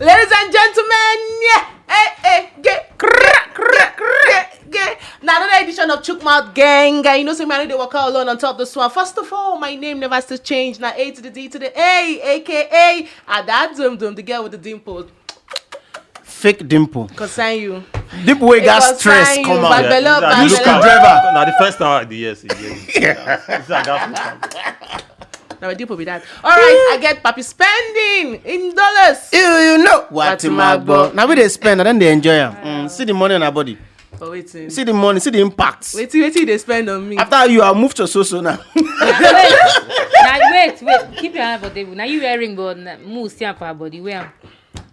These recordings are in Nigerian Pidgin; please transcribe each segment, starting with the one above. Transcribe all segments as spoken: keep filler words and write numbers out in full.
Ladies and gentlemen, yeah, hey, hey, gay, gay, gay, gay, gay. Now another edition of Chook Mouth Gang. And you know, say man, they walk out alone on top of this one. First of all, my name never has to change. Now A to the D to the A, A K A Ada Dum Dum, the girl with the dimple. Fake dimple. Concern you. Dimple wey got stress come out. Bagbelo, Used to bagbelo. Driver. Now the first time I the yes, yes. It's a gas. Now a dimple be that. All right, I get papi spending in dollars. You, you know what What him my agbo. Now we dey spend and then they enjoy am. Mm, see the money on our body. But waiting. See the money, see the impact. Waiting, waiting, they spend on me. After you, I move to so so now. Wait, now, wait, wait. Keep your hand for table. Now you wear ring, but na- move stand for her body. Wear am.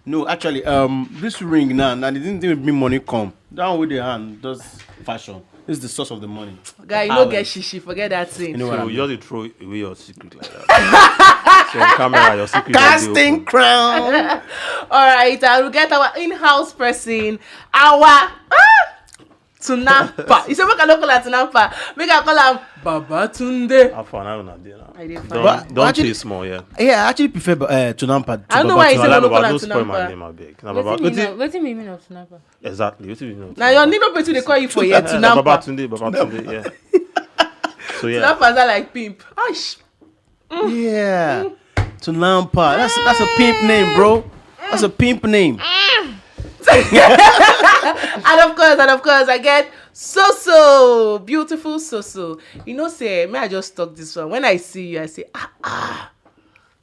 No, actually, um, this ring now, now they didn't even bring money come. Down with the hand, just fashion. This is the source of the money. Guy, you Power. No get shishi, forget that thing. You know what So I mean? You just dey throw away your secret like that. So camera, your secret. Just dey Casting open. crown. All right, I will get our in-house person, our ah, Tunampa. You say make I no call her Tunampa, make I call her Babatunde. How far now una dey now? I dey fine. Don't But- don't actually- chase more, yeah. Yeah, I actually prefer uh, Tunampa. To I don't know Baba why you Tunde. say Like, no call Baba, am don't spoil my Tunampa. Name, abeg. Na Baba. Wetin mean Wetin- of- wetin mean mean of Tunampa? Exactly. Wetin mean of Now your Tunampa? name no person they call you for here. Yeah, na Tunampa. Babatunde, Babatunde, yeah. So yeah. Tunampa is that like pimp? Ash. Yeah. Tunampa. That's that's a pimp name, bro. That's a pimp name. And of course, and of course, I get so so beautiful so so. You know, say may I just talk this one. When I see you, I say ah ah.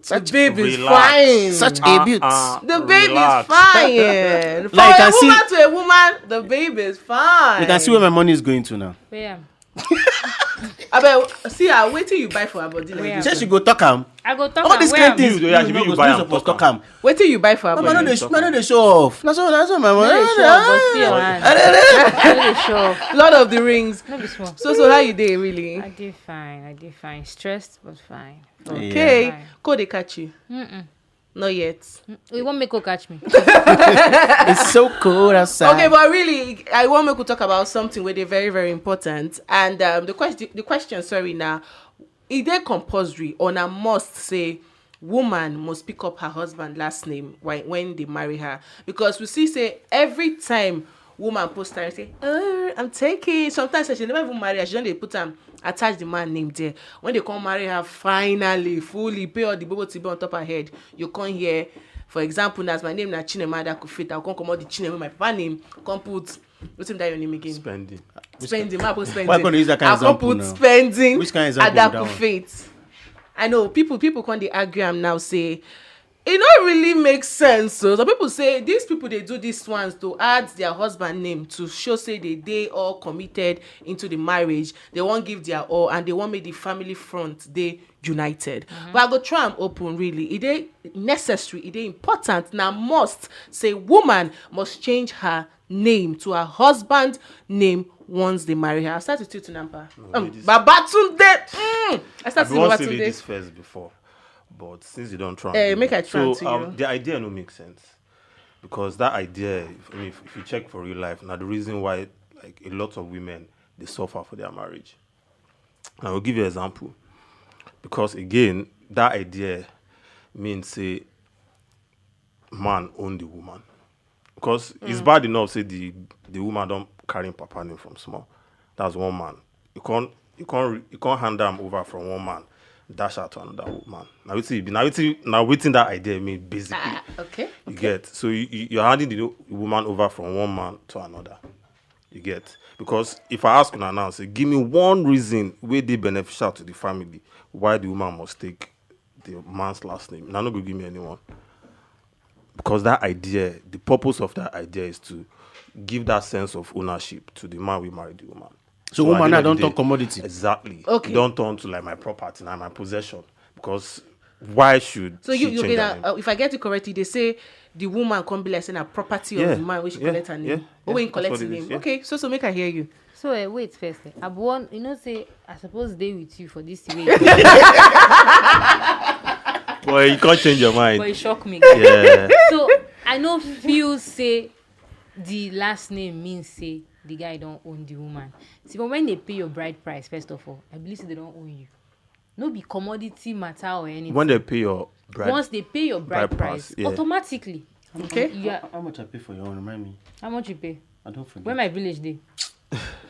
The babe is Relax. Fine. Such a beaut. Uh-uh. The babe Relax. Is fine. For Like, a I see- woman to a woman, the babe is fine. You can see where my money is going to now. Wear am. I bet see her. Wait till you buy for her body like Where? this. Say she go talk am. I go talk All am. these Wear kind am. things You, yeah, you you no go buy you am, suppose talk talk am. Wait till you buy for her No, body. no, no, no, no, they show off. That's all. That's all my No money. dey show off, but see your hand. No dey show off. Lord of the Rings. No be small. So so how you dey really? I dey fine. I dey fine. Stressed but fine. Okay. Fine. Cold they catch you? Mm-mm. Not yet. You wan make her catch me? It's so cold outside. Okay, but really, I want make we talk about something where they're very very important. And um, the question, the question, sorry now, is there compulsory or a must say woman must pick up her husband last name when, when they marry her? Because we see say every time woman post her say, oh, I'm taking. Sometimes she never even marry her. She don't dey put am attach the man name there. When they come marry her finally, fully pay all the bobo tibe on top her head, you come here. For example, now as my name na Chinema Adakufit, I'll come come out the Chinema my papa name, come put what's that your name again? Spending. Spending, my put spending. Why can't you use that kind I of can't example put now? Spending. Which kind of example be that one? Adakufit. I know people people can't dey argue am now say it not really make sense. So some people say these people they do these ones to add their husband name to show say they they all committed into the marriage. They won't give their all and they won't make the family front they united. But I go try and open really. It they necessary. It they important. Now must say woman must change her name to her husband name once they marry her. I start with you, Tunampa. Um, ladies. Babatunde. Mm. I I start bin with wan say Babatunde. Ladies first before, but since you don't try. Eh, make I try So to um, you. The idea no make sense because that idea, if, I mean, if, if you check for real life, now the reason why like a lot of women they suffer for their marriage. I will give you an example because again that idea means say man own the woman because it's bad enough say the the woman don't carry papa name from small. That's one man. You can't you can't re- you can't hand them over from one man dash out to another woman. Now wetin e be now wetin now wetin that idea mean basically. Ah, okay. You get so you, you you're handing the woman over from one man to another. You get because if I ask una now say give me one reason wey dey beneficial to the family why the woman must take the man's last name, una no go give me anyone. Because that idea, the purpose of that idea is to give that sense of ownership to the man wey marry the woman. So at woman the now end of don the turn day- commodity. Exactly. Okay. Don turn to like my property, now my possession. Because why should So she you, you change okay, her name? Uh, if I get it correctly, they say the woman come be like saying a property Yeah, of the man which she yeah, collect her name. yeah, Oh, when yeah, you collect that's the what it name. Is, yeah. Okay, so so make I hear you. So uh, wait first. Eh. I want you know say I suppose dey with you for this way. Boy, you can't change your But mind. It shock me. Yeah. So I no feel say the last name means say the guy don't own the woman. See, but when they pay your bride price, first of all, I believe say they don't own you. No be commodity matter or anything. When they pay your bride, Once they pay your bride, bride price, price, yeah. Automatically, Okay. Yeah. How much I pay for your own? Remind me. How much you pay? I don't forget. Where my village dey?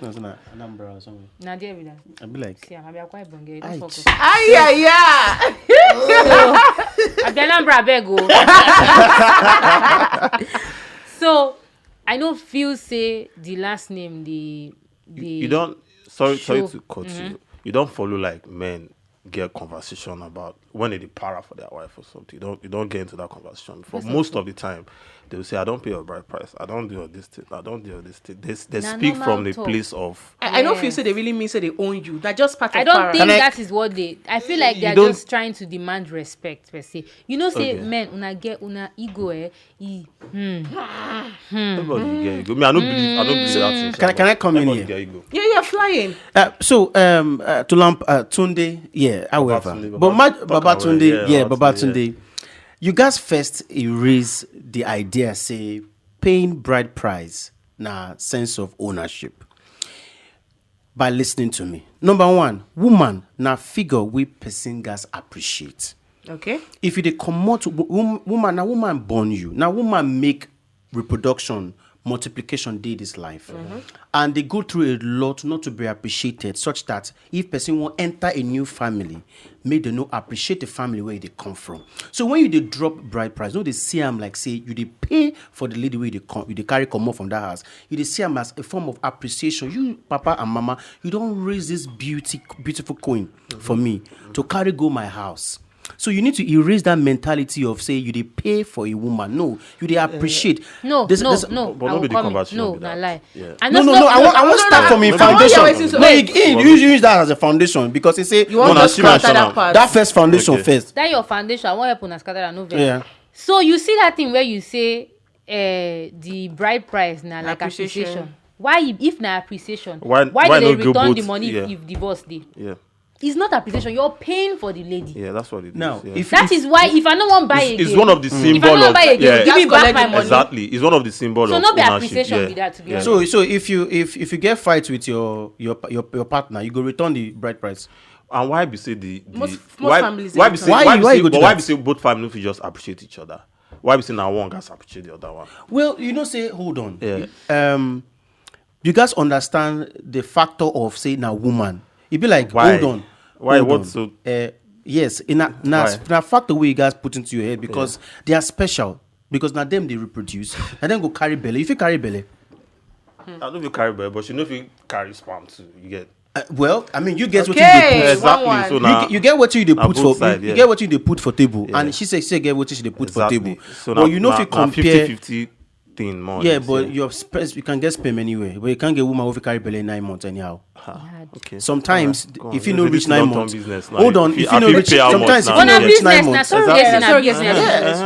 No, it's not Anambra or somewhere. Na there be that. I be like, See, I'm Abia Akwa Ibom girl. Don't Aight. Fuck up. Ay, yeah, yeah. Abia Anambra abeg o. So I no feel say the last name the the You don't. Sorry, sorry Sure. to cut you. You don't follow like men get conversation about when they para for their wife or something. You don't. You don't get into that conversation. For most of the time, they will say, "I don't pay your bride price. I don't do all this thing. I don't do all this thing." They, they Na speak normal from the talk. place of. I, I don't feel Yes. say they really mean say they own you. That just part I of don't para. think Can I- that is what they. I feel like they You are don't- just trying to demand respect per se. You know, say Okay. Men, una get una ego, eh? E, hmm. Everybody get ego. Me, I don't believe. I don't believe that. Thing, Can I- can I come in Everybody here? Get ego. Yeah, you're flying. Uh, so um, uh, to lamp uh, Tunde, yeah, however, Babatunde, but my, Baba- talk about Babatunde, it, yeah, yeah, Babatunde, Babatunde, you guys first erase the idea say paying bride price na sense of ownership by listening to me. Number one, woman na figure we person gas appreciate. Okay. If you dey comot wo- wom- woman, na woman born you, na woman make reproduction, multiplication dey this life, and they go through a lot not to be appreciated, such that if person wan enter a new family, make dem no appreciate the family where they come from. So when you dey drop bride price, no dey see am like say you dey pay for the lady wey you dey come, you dey carry comot from that house. You dey see am as a form of appreciation. You, papa and mama, you don raise this beauty, beautiful queen for me to carry go my house. So you need to erase that mentality of say you dey pay for a woman. No, you dey appreciate. No, This- no, this- no. But I no will be the come in. conversation No, be na that. Lie. Yeah. I No, know- no, no. I want, I want to start no, from a no, foundation. no, no, No, you, you use that as a foundation because you say You want Una to see my scatter that channel. part. That first foundation Okay. first. That your foundation. I want help una scatter that. No vex. Yeah. So you see that thing where you say uh, the bride price na like Appreciation. appreciation. Why, if na appreciation? Why- why why do they not go return both? The money Yeah. If, if divorce dey? Yeah. It's not appreciation. You're paying for the lady. Yeah, that's what it is. Now, Yeah. if That is why if I no wan buy it's, again, it's one of the symbol if I no wan of buy again, yeah, give me Just back collect my the money. Exactly, it's one of the symbol So of no be ownership. Appreciation Yeah. Be that, to be Yeah. honest. So so if you if if you get fight with your your your, your partner, you go return the bride price. And why be say the, the Most- most why, families why dey be say Why why, you- be why say, you go but do why that? Be say both families fit just appreciate each other? Why be say na one gats appreciate the other one? Well, you know, say hold on. Yeah. Um, you guys understand the factor of say na woman. It be like Why? Hold on. Why? Hold What on. So? Uh, yes, in a na, Why? na factor wey you guys put into your head because they are special. Because na them they reproduce, and then go carry belle. If you carry belle, I don't feel carry belle, but you know if you carry sperm too, you get. uh, well, I mean, you get what Okay. you dey put. One, Exactly. one. So You, now get- you get what you dey na put both for side, you yeah. Get what you dey put for table, Yeah. And she say she get what she dey put Exactly. For table. So But na- you know if na- you na compare, fifty fifty thing more. or Yeah, less, but your sperm, you can get sperm anywhere, but you can't get woman who fit carry belle in nine months anyhow. Ah, okay. Sometimes, Go on. if you know This reach thing don nine turn months, business now. Hold on. If you I know fit reach, pay how much sometimes now? if you know Una reach business nine na months, surrogacy Exactly. na Sorry, business. yeah, Uh-huh. it's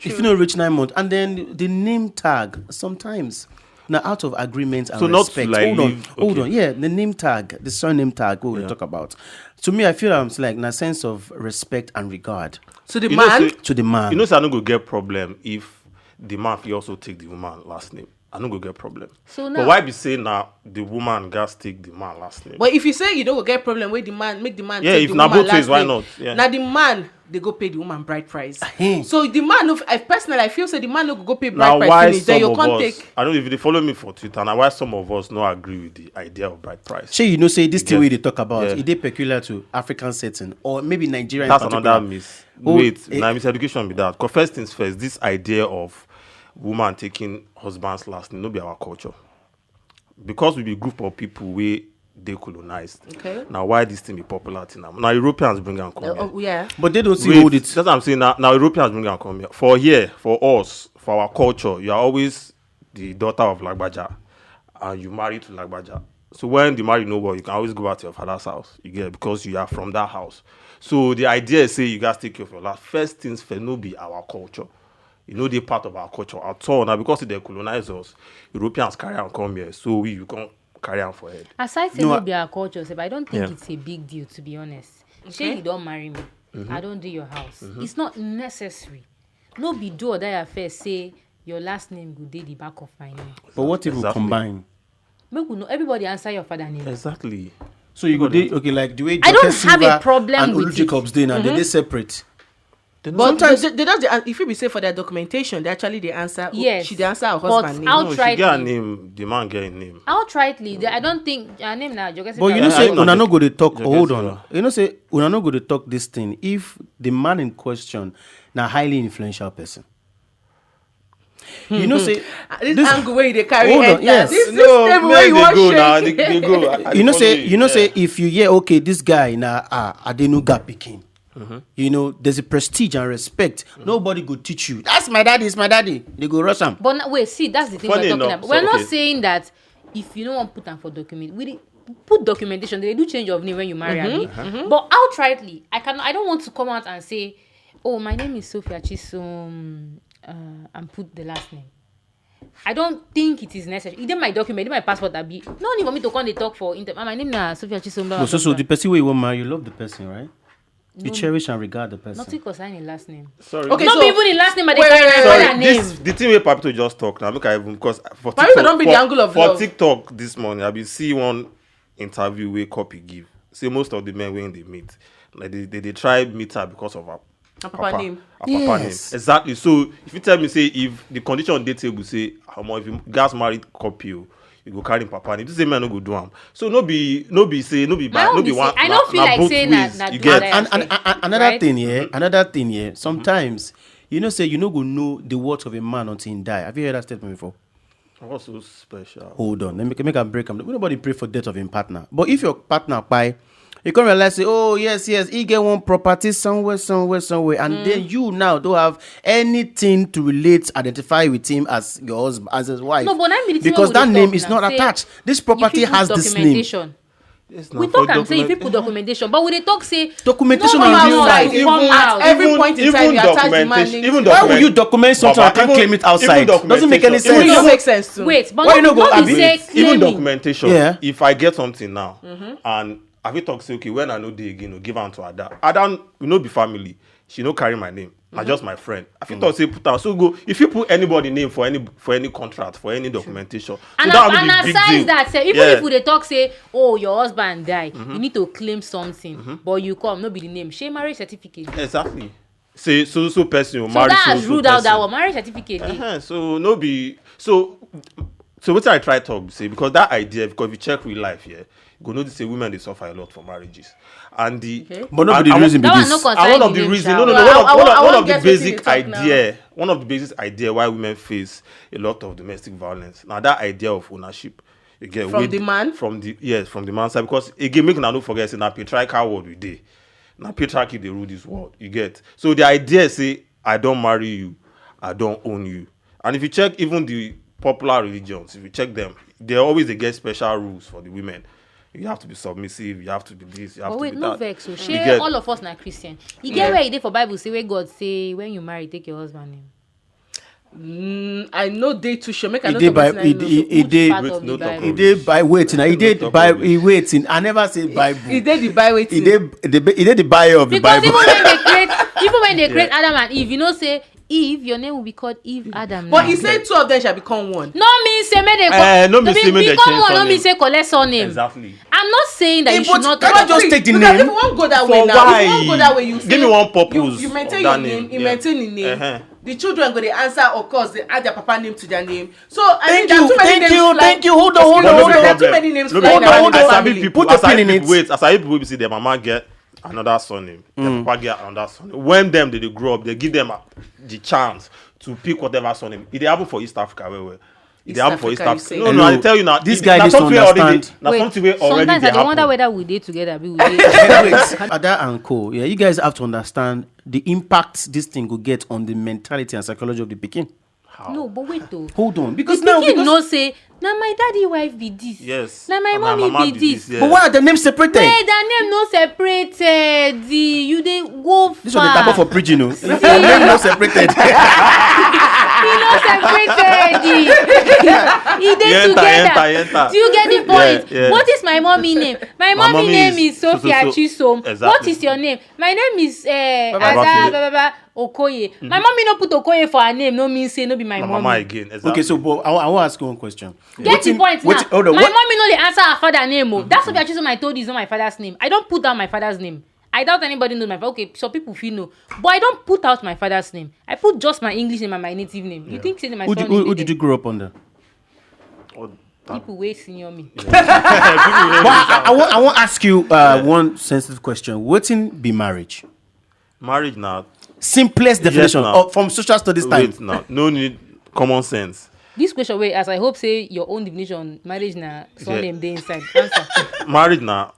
true. If you know reach nine months, and then the name tag sometimes na out of agreement and So not to, respect. like, Hold on, leave- hold okay. on. Yeah, the name tag, the surname tag, what we Yeah. talk about. To me, I feel I'm like na sense of respect and regard So the You know man. say- to the man. You know, say I no go get problem if the man fit also take the woman last name. I no go get problem. So But now- why be say na the woman gats take the man last name? But if you say you don't go get problem with the man, make the man Yeah, take if the na woman both last ways, why name. Not? Yeah. Now the man they go pay the woman bride price. Hey. So the man, of, I personally, I feel say the man no go go pay bride Now price. Why Finish, then some you of can't us? Take. I don't know if they follow me for Twitter. Now why some of us no agree with the idea of bride price? Shey you know say this thing Yeah. wey you dey talk about Yeah. E dey peculiar to African setting or maybe Nigeria. That's in another particular. Miss. Oh, Wait, eh, now miseducation be that. 'Cause first things first, this idea of woman taking husband's last name no be our culture. Because we be group of people wey dey colonized. Okay. Now why this thing be popular till now? Now Europeans bring am come Uh, here. oh, yeah. But they don't see Wait, hold it. That's what I'm saying. Now, now Europeans bring am come here. For here, for us, for our culture, you are always the daughter of Lagbaja, and you marry to Lagbaja. So when the marry no work, you can always go back to your father's house. You get, because you are from that house. So the idea is say you guys take care of your last. First things first, no be our culture. You know, they part of our culture at all. Now because they colonize us, Europeans carry and come here, so we you can carry on for head. Aside say No, no I- be our culture, sef, I don't think Yeah. It's a big deal, to be honest. Okay. Shey you don't marry me. I don't do your house. It's not necessary. No be do or die affair say your last name go dey the back of my name. But what if we Exactly. Combine? Make we know, everybody answer your father name. Exactly. So you go dey okay like the way I don't Dorcas have a Silva problem and with Olu it. Jacobs dey now. They dey separate. But sometimes they, they just dey, if you be say for their documentation, they actually dey answer. Yes, she dey answer her husband name. No, she get her name. The man get him name. Outrightly, I don't think her name na Jogesi. But you know say una no go dey talk. Hold on. You know say una no go dey talk this thing if the man in question na highly influential person. You know say this angle where they carry. Hold on, yes. This no, system where you want shake. You know say, you know say if you hear, okay, this guy na, ah, Adenuga pikin. You know, there's a prestige and respect. Nobody go teach you. That's my daddy, it's my daddy. They go rush am. But wait, see, that's the thing we're talking about. We're not saying that if you don't want put am for document, we put documentation. They do change of name when you marry, abi? But outrightly, I can, I don't want to come out and say, "Oh, my name is Sophia Chisom," uh, and put the last name. I don't think it is necessary. Either my document, either my passport, abi. No need for me to come dey talk for inter-, "Ah, my name na Sophia Chisom." No, so, so the person where you want marry, you love the person, right? You cherish and regard the person. Nothing concern the last name. Sorry. Okay, not so even the last name, but they carry my father name. This, the thing where Papito just talk now, make I even, because for TikTok, don't be the angle of for love. TikTok this morning, I been see one interview where Cuppy give. Say most of the men when they meet, like they, they, they try meet her because of her papa name. Her papa name. Exactly. So if you tell me say if the condition on the table say, "Omo, if you guys married Cuppy, you go carry him papa name," this same man no go do am. So no be, no be say, no be bad, no be one. I don't feel like saying that. You get? And another thing here, another thing here. Sometimes you know say you no go know the worth of a man until he die. Have you heard that statement before? What's so special? Hold on, let me make a break. Nobody pray for death of him partner. But if your partner kpai, you come realize say, "Oh yes, yes, he get one property somewhere, somewhere, somewhere," and then you now don't have anything to relate, identify with him as your husband, as his wife. No, but because that name is not attached. This property has this name. We talk and say if people documentation, but we dey talk say documentation in real life. Even at every point in time, you attach the man name. Why would you document something and can't claim it outside? Doesn't make any sense. It no make sense too. Wait, but why you no go abi? Even documentation. Yeah. If I get something now and I fit talk say, "Okay, when I no dey again, give am to Ada." Ada, we no be family. She no carry my name. Na just my friend. I fit talk say put am. So go, if you put anybody name for any, for any contract, for any documentation, so that one no be big deal. That side that say, even if they talk say, "Oh, your husband die," you need to claim something, but you come, no be the name. Shey marriage certificate. Exactly. Say so so person will marry so so person. So that has ruled out that one. Marriage certificate dey. So no be so. So wetin I try talk be say, because that idea, because if you check real life here, you go notice say women dey suffer a lot for marriages, and the but no be the reason be this. And one of the reason, no, no, no, one of the basic idea, one of the basic idea why women face a lot of domestic violence, now that idea of ownership, you get, from the man, from the, yes, from the man side, because again, make una no forget say na patriarchal world we dey. Na patriarchy dey rule this world. You get? So the idea say, "I don't marry you, I don't own you." And if you check even the popular religions, if you check them, they always dey get special rules for the women. You have to be submissive, you have to be this, you have to be that. But wait, no vex o. Shey all of us na Christian? You get where e dey for Bible say where God say when you marry, take your husband name? Mm, I no dey too sure. Make I no talk. E dey by, e dey by, wait now. E dey by, wait. I never say Bible. E dey the by, wait. E dey the bio of the Bible. Because even when they create, even when they create Adam and Eve, you know say, "Eve, your name will be called Eve Adam." But he said two of them shall become one. No mean say make they become one. No mean say collect surname. Exactly. I'm not saying that you should not. Can you just take the name? If you wan go that way now, if you wan go that way, you give me one purpose. You maintain your name, you maintain the name. The children go dey answer, of course, they add their papa name to their name. So I mean, there are too many names. Thank you, thank you. Hold on, hold on, hold on. There are too many names. Hold on, hold on. Put your pin in it. Wait, as I people wey be say their mama get another surname, their papa get another surname. When them they, they grow up, they give them uh, the chance to pick whatever surname. It dey happen for East Africa well well. It dey happen for East Africa. No, no, I tell you now. This guy needs to understand. Wait, sometimes I dey wonder whether we dey together, abi we dey. Ada and co. Yeah, you guys have to understand the impact this thing go get on the mentality and psychology of the pikin. No, but wait though. Hold on, because the pikin know say na my daddy wife be this. Yes. Na my mommy be this. But why are the names separated? Wait, the name no separated. You dey go far. This one dey tabo for preaching o. The name no separated. He no separated. He dey together. Do you get the point? What is my mommy name? My mommy name is Sophia Chisom. What is your name? My name is uh, Ada Baba Okoye. My mommy no put Okoye for her name, no mean say no be my mommy. Mama again. Exactly. Okay, so but I, I want to ask you one question. Get the point now. My mommy no dey answer her father name o. That's what I choose. I told you is not my father's name. I don't put down my father's name. I doubt anybody knows my father. Okay, some people feel no, but I don't put out my father's name. I put just my English name and my native name. You think say my Who, did, surname who, who dey did there? You grow up under? What People way senior me. But I, I, want, I want ask you uh, one sensitive question. Wetin be marriage? Marriage now. Simplest definition Now. of, from social studies time. Wait now. No need common sense. This question, wait, as I hope say your own definition, marriage na surname dey inside. Answer. Marriage now.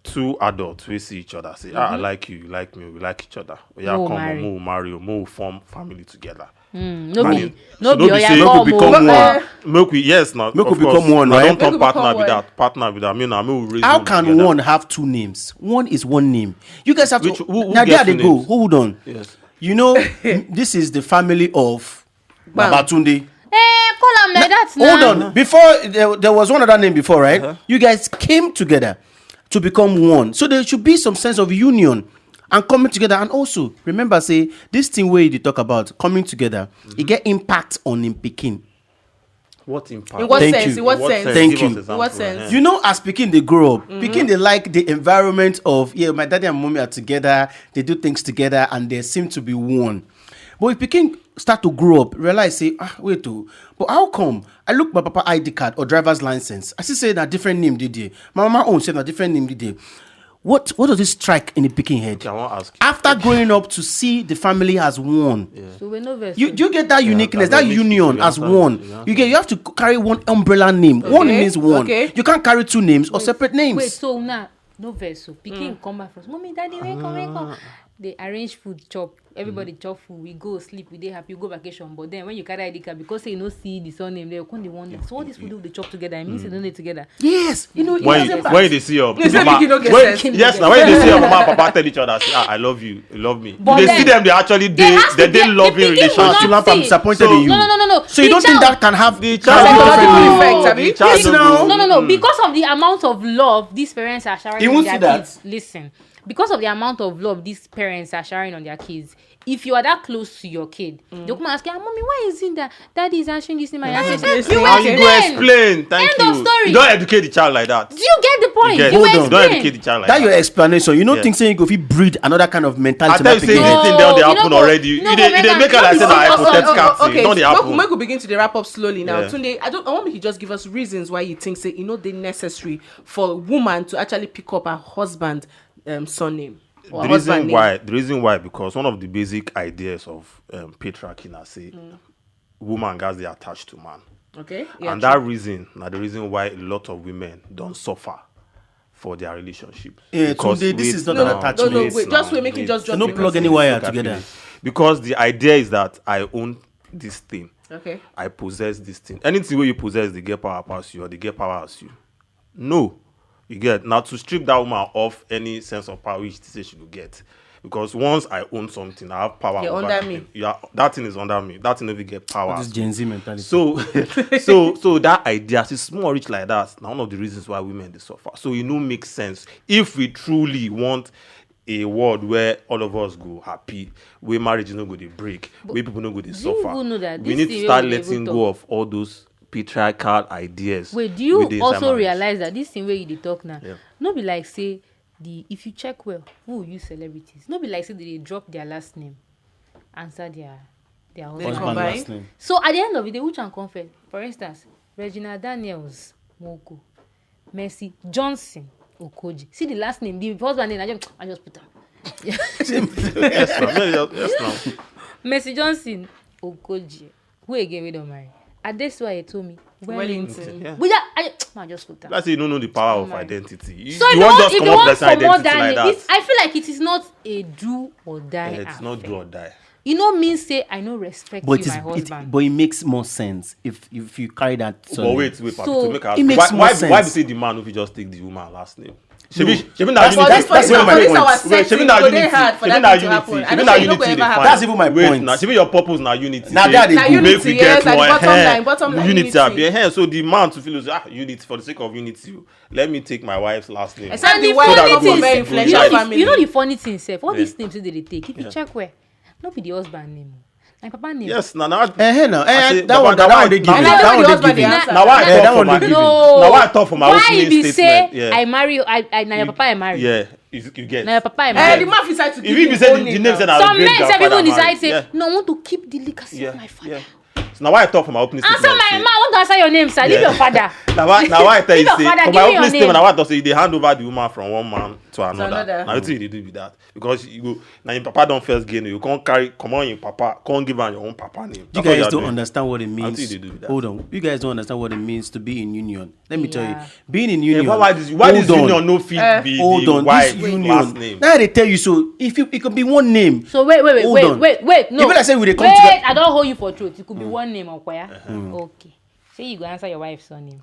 Two adults we see each other. Say, ah, I like you, you like me, we like each other. We are No come, marry. Mo marry, Mo form family together. Mm, no Man, be, it- no so be no be oya say come we become o. one. Make we yes now. Make we Of course, become one, I right? don't talk Make we partner become with one. That. Partner with that. Me now, me will raise How home can together. One have two names? One is one name. You guys have Which- to. Who- who Now there gets they the go. Names? Hold on. Yes. You know, this is the family of Babatunde. Eh, call am like that now. Hold on. Before there, there was one other name before, right? Uh-huh. You guys came together to become one, so there should be some sense of union and coming together. And also remember, say this thing where you talk about coming together, it get impact on him picking. What impact? In what Thank sense? You. In what What sense? Thank Give you. Us example, What sense? Eh. You know, as picking they grow up, picking they like the environment of, yeah, my daddy and mommy are together. They do things together and they seem to be one. But if picking start to grow up, realize say, ah, wait oh, but how come I look my papa I D card or driver's license? I see say na different name dey there. My mama own say na different name dey there. What what does this strike in the picking head? Okay, I wan ask. After growing up to see the family as one, So we no verse. you do you get that uniqueness, I that mix union it. As Yeah, one? yeah. You get you have to carry one umbrella name. One Okay, means one. Okay. You can't carry two names or separate names. Wait, so now no verse. So picking come back first. Mommy, daddy, when come, when come? They arrange food, chop. Everybody chop food. We go sleep. We dey happy. We go vacation. But then when you carry I D card, because say you no see the surname, they come dey wonder. So what this food do they chop together? I mean, say don't dey together. Yes, you know. When It you, doesn't when you dey see your You say mama, pikin no get when- sense. Yes, now when you dey see your mama and papa tell each other, say, ah, I love you, you love me. But You dey then- see them, they actually They dey has they to dey be- loving the pikin will relationship. not Tulapa, I'm see. disappointed So- in you. No, no, no, no, no. So you The don't think child- that can have So- kind of So- different So- name? Effect, abi? The child Yes, no now. go- No, no, no. Because of the amount of love these parents are showering You on won't their see that. Kids, listen. Because of the amount of love these parents are showering on their kids, if you are that close to your kid, they'll come and ask you, "Ah, mommy, why is it that daddy is answering this name and answering this?" You And And you explain. go explain. Thank End you. Of story. You don't educate the child like that. Do you get the point? You get- You Hold on. You don't explain. educate the child like That that. Your explanation. You know, Yeah. Things say you go fit breed another kind of mentality. I tell you, That say pikin this head. thing down dey No, you happen know, already. no, You dey you dey remember, make her like say no, na no, no, hypothetical Oh, thing. okay, Don dey so happen. Make we begin to dey wrap up slowly now. Yeah. Tunde, I don't. I want make you just give us reasons why you think say e no dey necessary for a woman to actually pick up her husband um, surname. Or The husband reason name. Why the reason why because one of the basic ideas of um, patriarchy na say woman gats dey attached to man. Okay. Yeah, And true. That reason na the reason why a lot of women don suffer for their relationship. Yeah, Because Tunde, this wait is not No, an no, attachment. no, no, wait, just wait, make him just drop No the plug message. anywhere Look at together. me. Because the idea is that I own this thing. Okay. I possess this thing. Anything where you possess, they get power past you or they get power as you. No. You get now to strip that woman of any sense of power which she say she go get. Because once I own something, I have power You're over under that me. Thing. You are, that thing is under me. That thing never get power. This Gen Z mentality. So, so, so that idea, she's small rich like that. Now one of the reasons why women they suffer. So it no make sense if we truly want a world where all of us go happy, where marriage no go dey break, where people no go dey do you suffer. Even know that We this need thing to start wey we letting dey go of all those patriarchal ideas. Wait, do you wey dey inside also marriage? Realize that this thing where you dey talk now? Yeah. No be like say the if you check well, who use celebrities? No be like say they dey drop their last name, answer their their husband. Combine. Last name. So at the end of the day, which one come first? For instance, Regina Daniels Nwoko, Mercy Johnson Okoji. See the last name, the husband name. I just, I just put am. Yes, ma'am. Yes, yes, ma'am. Mercy Johnson Okoji. Who again we don't marry? Adesua Etomi. Wellington. Yeah. We just, I, I just put am. That's say you don't know the power of Oh my. Identity. You, So if you you want want, just if come you up want with for more identity than like it, that. It's, I feel like it is not a do or die. Yeah, it's Affair. Not do or die. You know, mean say I no respect But you, it is, my it, husband. But it makes more sense if if you carry that. But Surname. wait, wait, So- Papi, to make us It makes why, more why, sense. Why be say the man if you just take the woman last name? Shebi, shebi na That's- unity. that's- that's even my Wait, point. Our setting, Shebi it na go dey unity. Hard for Shebi that na thing to unity. Happen. I Shebi know na say e no go unity ever dey happen. That's even my Wait, point. na shebi your purpose na unity. Na there they Na go. unity, Make we yes, get at the more, bottom eh, line, bottom line, unity. unity. Abi, eh, so the man to feel say, ah, unity for the sake of unity. Let me take my wife's last name. Except And the the wife funny come thing from very is, influential you know, the, family. You know the funny thing, sef. All Yeah. These names wey they dey take. If you Yeah. Check well, no be the husband name. My papa name. Yes, na na. Eh, hey, now, I eh, say, that Baba, one, na that why- one they give na- you. na- That na- one they na- give you. na- Na why I Eh, talk that for one my they give you. No. na why I talk for my Why opening be say statement. Yeah. I marry? I, I na your papa I marry. Yeah, you, you get. Na your papa I Eh, marry. The man decide to give If he you be say own the, the name name say now. na Some great men say grandfather even marry. Decide say Yeah. No, I want to keep the legacy Yeah. Of my father. Yeah. So now why I talk for my opening Answer statement? my say- mama. I want to answer your name, sir. Leave Yeah. Your father. Now why, now why I tell you Leave your say father, for give my me your opening statement, name. Now why I talk say they hand over the woman from one man to another. another. Now what you dey do with that? Because you go now your papa don't first gain you come carry come on your papa come give am your own papa name. You That's what guys are don't doing. Understand what it means. Think they do that. Hold on. You guys don't understand what it means to be in union. Let me tell you, Yeah. Being in union. Yeah, but why this, why hold this on. Union no fit Eh, be Hold the on. why This the union. Last name? Now they tell you so. If you, it could be one name. So wait, wait, wait, Hold wait, on. wait, wait. No. If I say we dey come Wait, together- I don't hold you for truth. It could be one name, Okoya. Okay. Say you go answer your wife's surname.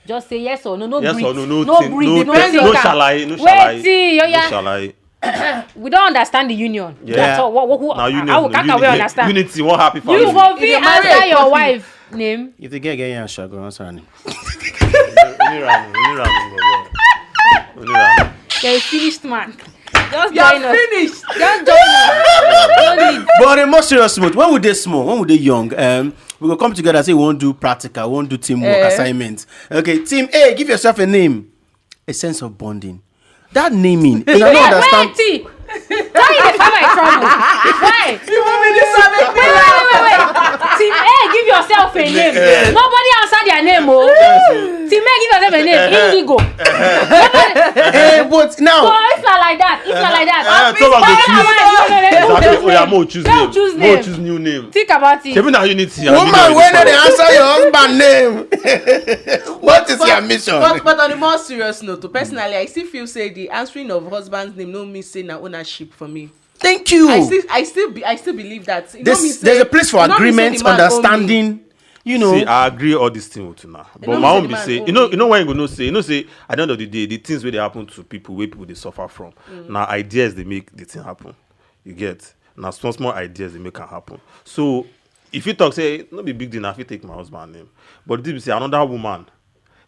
Just say yes or no. No Yes breathe. Or no, no, No thing, breathe. no, No, no, anything no, can- shall I, no, Wait, shall I, see, yo, no, yeah. Shall I? We don't understand the union. Yeah. That's all. What, what, who, Now you how, know, how can we unity, understand? Unity, one happy family. You go If be you marry answer a your coffee. Wife name. If they get get here, shall go answer her name. Only run, only run, only run. You're a finished man. Just You are join us. Finished. Just join us. No need. But on a more serious note, when we dey small, when we dey young, um, we go come together and say we won't do practical, we won't do teamwork Eh. Assignment. Okay, team A, give yourself a name, a sense of bonding. That naming, I don't Wait, understand. Wait, see. Why you dey find my trouble? Why? You want me this one make me Wait, laugh? wait, wait, wait. Team A, give yourself a name. Nobody answer their name, oh. Team A, give yourself a name. Indigo. Eh, but So now, if not like that, if not like that, Eh, I'll some of the pick choose. one. Exactly. Oya, mo choose Don't name. choose Mo name. Choose new name. Think about it. Shebi na unity. Woman, when they answer your husband name, what is your mission? But, but on a more serious note, personally, I still feel say the answering of husband's name no mean say na ownership for me. Thank you. I still, I still, be, I still believe that. It no There's, mean say- there's a place for it no mean say agreement, the man own me. Understanding. You know, See, I agree all these things with una. But know my say own the be man say, own you know, me. You know when you go know say, you know say, at the end of the day, the things where they happen to people, where people they suffer from, now ideas they make the thing happen. You get now small small ideas they make can happen. So if you talk say no be big deal, I fit take my husband name. But this be say another woman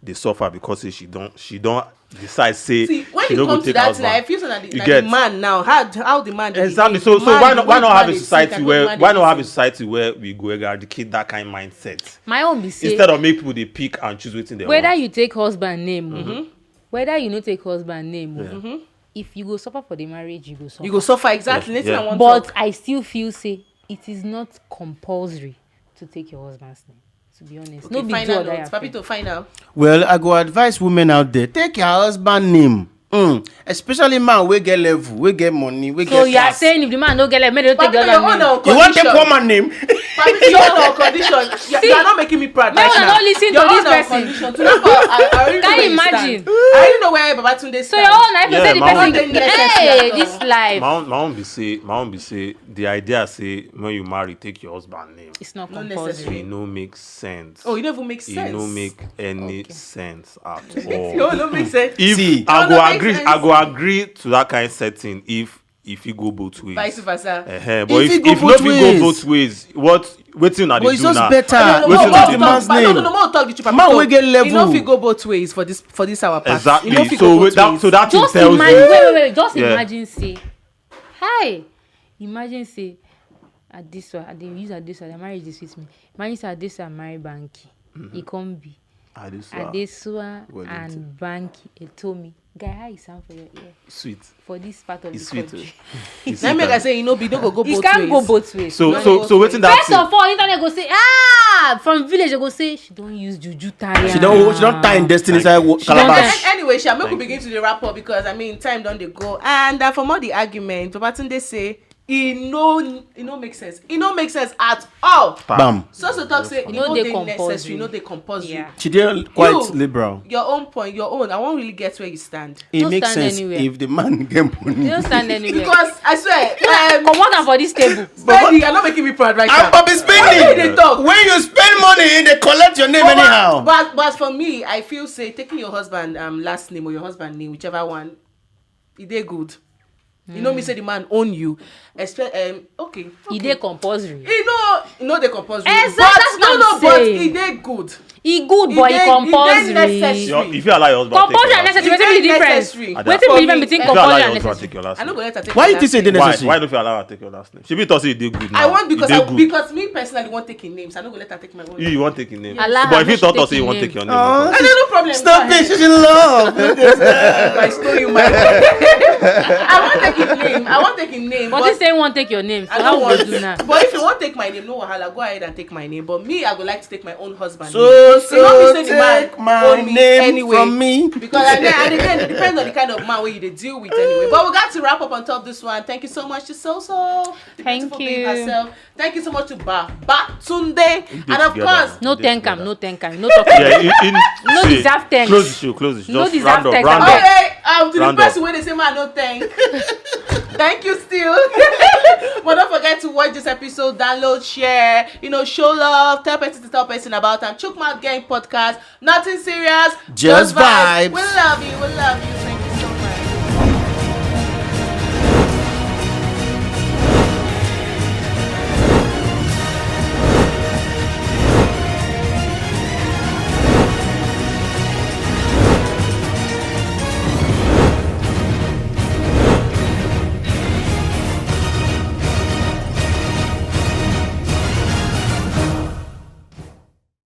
they suffer because say she don't she don't decide say See, when she it no go comes to take her that thing, husband. I feel so that the, You that get the man now, how how the man dey Exactly. behave, So the so man, why the not way why the not have man a dey society think, where and the why man not dey have a think. Society where we go eradicate that kind mindset My own be say instead of make people they pick and choose waiting they whether want. You take husband name, oh, whether you no take husband name, oh, if you go suffer for the marriage, you go suffer. You go suffer exactly. Yeah, Nothing yeah. I want But talk. I still feel say it is not compulsory to take your husband's name. To be honest, Okay, no be final do or die note. I feel. Papito, final. Well, I go advise women out there, take your husband name. Mm. Especially man, we get level, we get money, we So get you are class. Saying if the man no get like, make they take the Papito, your other own name. on You want take condition. Poor man name? Papito, your own on condition. You, you are not making me proud No, right no, now. No, listen Your to this own on person. Condition. To know how I, I already Can know you where imagine? Stand. I already know where Babatunde stands. So your own, I feel Yeah, say the my person. own- Don't necessary Hey, at this all. Life. My own, my own be say, my own be say, the idea say when you marry, take your husband name. It's not Not compulsory. necessary. It no make sense. Oh, it no even make sense. It no make any Okay. Sense at Oh, all. no make sense. If See. I No, go no, make agree, sense. I go agree to that kind of setting if if you go both ways. Vice versa. Uh-huh. But If if, it go if both not, if you go ways. Both ways, what wetin una But dey it's do just now? Better. No, no, Wetin no, be no, the no, man's no, name? No, no, no, talk the truth. Man wey get level. You know if you go both ways for this for this our part. Exactly. You know if you So go with both that, ways. so that thing Just tells imagine. you. Wait, wait, wait, wait. Just Yeah. Imagine say, hi. Imagine say, Adesua, I dey use Adesua. The marriage dey sweet me. Imagine say Adesua marry Banky. He come be Adesua. Adesua Wellington. And Banky Etomi. Guy, how you sound for your ear? Sweet. For this part of It's the sweet. Country. It's Now sweet make I and- say you know be no go go both It can't ways. Go both ways. So No, so no, so wetin that First thing? Of all, internet go say, ah, from village they go say she don't use juju tire. She don't she don't tie in destiny inside wo- She don't calabash. tie- Anyway, Sha, make we Thank begin to the wrap up because I mean time don't they go. And uh, for more the argument, Babatunde say it no it no make sense. It no make sense at all. Bam. So so talk say it No no dey dey compulsory. Necessary, no dey compulsory. Yeah. She dey quite You, liberal. Your own point, your own. I won't really get where you stand. It No makes stand sense Anywhere. If the man get money. You don't stand anywhere. Because I swear, um, Come on for this table. Spending, you're not making me proud right I'm now. Bobby spending. Why you dey talk? When you spend money, they collect your name But, anyhow. but, but for me, I feel say taking your husband um last name or your husband name, whichever one, it dey good. You know me say the man own you. Expect um okay. E dey compulsory. E no e no dey compulsory. Exactly, But that's no what no I'm but saying. E dey good. E good, but e dey- compulsory. Necessary. Your, if you allow your husband Compulsory take and your last necessary. E Wetin be dey the difference? Necessary. Ada, Wetin be the difference For me. between If you allow compulsory your and husband necessary? Take your last name. I no go let her take Why my you think say last dey name. Why? necessary? Why don't you allow her take your last name? She be thought say e dey good now. I want because E dey I, good. Because me personally wan take im name, so I no go let her take my own. You, you want take your name. Allow her But if make you she thought take say you your want name. Take your name. Oh, Because I no no problem. Stop Go ahead. this, she's in love. I stole you my. I wan take im name. I wan take im name. But But he say he wan take your name. So I how don't we want go do now? But if you wan take my name, no wahala. Go ahead and take my name. But me, I go like to take my own husband So name. You know me so say the man take my own me name anyway. From me. Because and then, and again, it depends on the kind of man where you dey deal with anyway. But we got to wrap up on top this one. Thank you so much to Soso. The Thank beautiful being you. Herself. Thank you so much to Ba Batunde. And of together course, now. No Dey thank am, together. No thank am, no talk. Yeah, in, in, No see, deserve thanks. Close the show, close the show. No Just deserve round up, thanks. round all up. right, um, to the Round person up. Where they say man no thank. Thank you still. But don't forget to watch this episode, download, share, you know, show love, tell person to tell person about am. Chook Mouth Gang podcast. Nothing serious. Just vibes. We love you. We love you.